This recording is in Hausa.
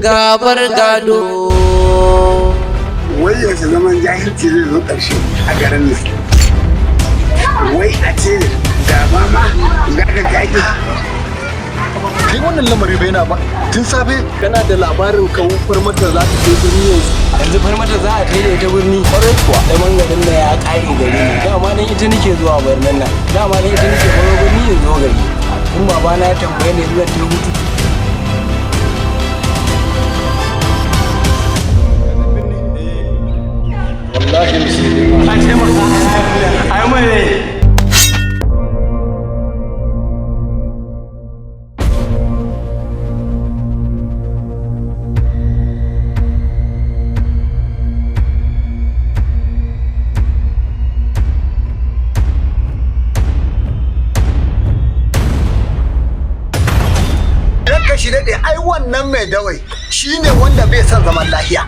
Gabar gado. Wai yaushe zaman jahilci zai zo ƙarshe a garin nan? Wai a ce gaba ma gada jaki. Kai, wannan lamari bai na ba tun safe. Kana da labarin kawo mata za ta kai birni yanzu? Yanzu mata za a kai da ita birni? Kwarai kuwa, zaman garin da ya kare gari ne. Dama dan ita nake zuwa birnin nan, dama dan ita nake baro birni in zo gari. In babana ya tambaye ni zan ta hutu. Wallahi sai A taimaka ai mai. Ranka shi daɗe, ai wannan mai dawai shine wanda bai son zaman lahiya.